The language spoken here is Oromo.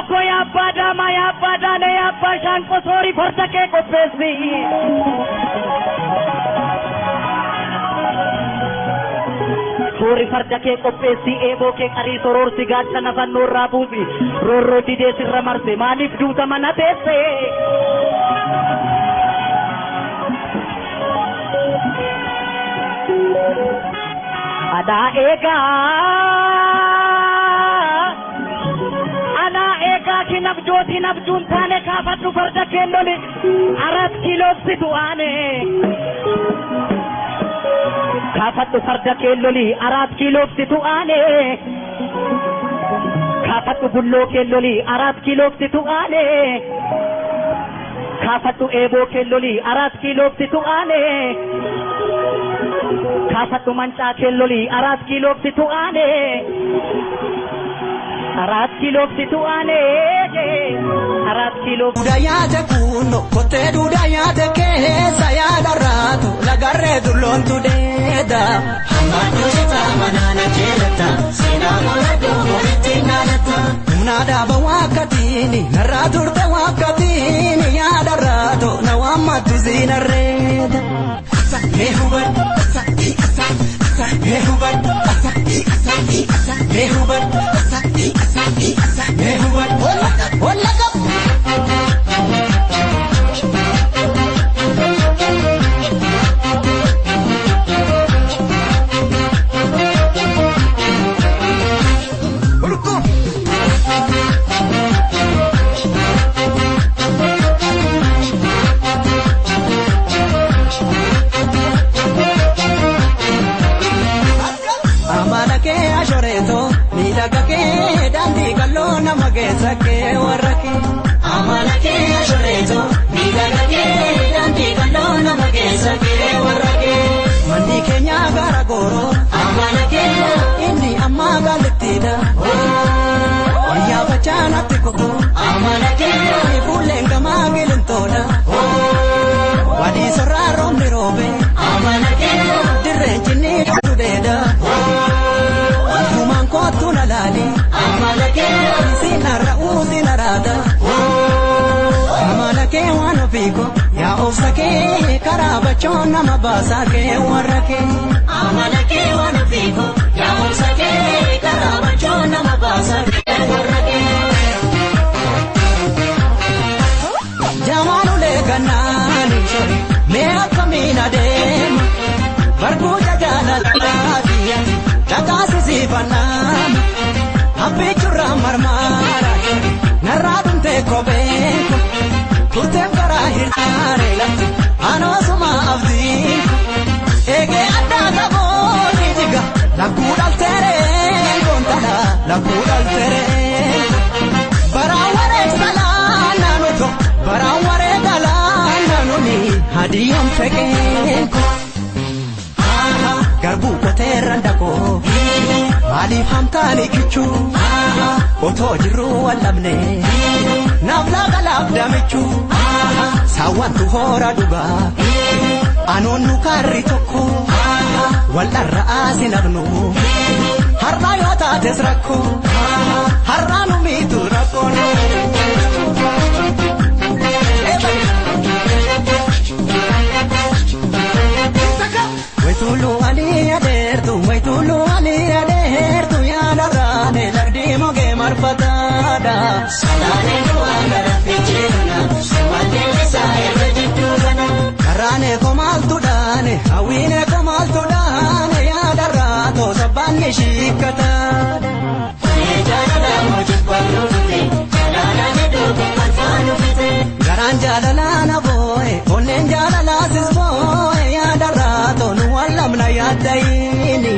Oromoo koo yaa abbaa daamaa yaa abbaa daanee yaa abbaa shaanqoo soorii farda kee qopheessi. Soori farda kee qopheessi eeboo kee qarii soroorsi gaachana fannoo irraa buusi roorroo didee sirra marse maaliif duuta mana teesse. Anaa eegaa anaa eegaa kinabjooti nabjuun taane kaafadhu farda kee loli arat kiiloofsitu aane. Kaafadhu farda kee loli arat kiiloofsitu aane. Kaafadhu bulloo kee loli arat kiiloofsitu aane. Kaafadhu eeboo kee loli arat kiiloofsitu aane. Kaafadhu mancaa kee loli arat kiiloofsitu aane. Arat kiiloofsitu aane. Arat kiiloo. Duudha yaate kunno kottee duudha yaate keessa yaada raatu lagarree dulloontu dheeda. Hammadduu citaa manaana jeelata seenaa moladuu moritti naanata. Humna dhaaba waakkatiini narraa turte waakkatiini yaada raatu na waammattu siinarreeda. Mee hubadhu mee hubadhu mee hubadhu mee hubadhu olla qabu. Amala kee ashoreeto miidhaga kee daandii qalloo nama keessa kee warra kee. Amala kee ashoreeto miidhaga kee daandii qalloo nama keessa kee warra kee. Manni keenya gara gooroo amala kee inni ammaa gaalittiidha. Wayyaa facaanatti kufu amala kee fuulleen gamaa gilintoodha. Wadii sorraa roobni roobe amala kee dirreen cinnii dhudeedha. Wantumaan kootu na laali amala kee si narra'uu si naraada. Amala kee waan ofiiko yaa obsa kee karaa bachoon nama baasaa kee warra kee. Amala kee waan ofiiko yaa obsa kee karaa bachoon nama baasaa kee warra kee. Jamaanulee gannaani sori mee akkamiin adeema barbuuja jaalalaatiya dhagaasisiifannaama abbichurraa marmaara narraa dhumtee kopheen turteen karaa hir'aare lafti anoosuma abdiin eegee addaa qaboonni jiga lakkuu dhalteeree goontala lakkuu dhalteeree baraan wareegsalaa naannoto baraan wareegalaa naannoni hadiyoon feqeen garbuu qoteerran dakoo maaliif hamtaani kichuu otoo jirruu wallabne naaf laaqalaaf damichuu saawwantu hoora dhugaa anoon nu kaarri tokko wal dharra'aa sinabnu har'aa yoo taates rakkoo har'aa nu miitu rakkoon. Waitulu ali adeertu waitulu ali adeertu yaada raane lagdi mogee marfataadha. Salaalee du'aa gara fiicheena sumalee isaa irra jidduu kana. Karraane komaaltu dhaane hawwiine komaaltu dhaane yaada raatoo sabbaanni shiikkataadha. Garaan jaalalaa na boo'e onneen jaalalaa sis boo'e yaada raatoo nu wallamna yaaddayiini.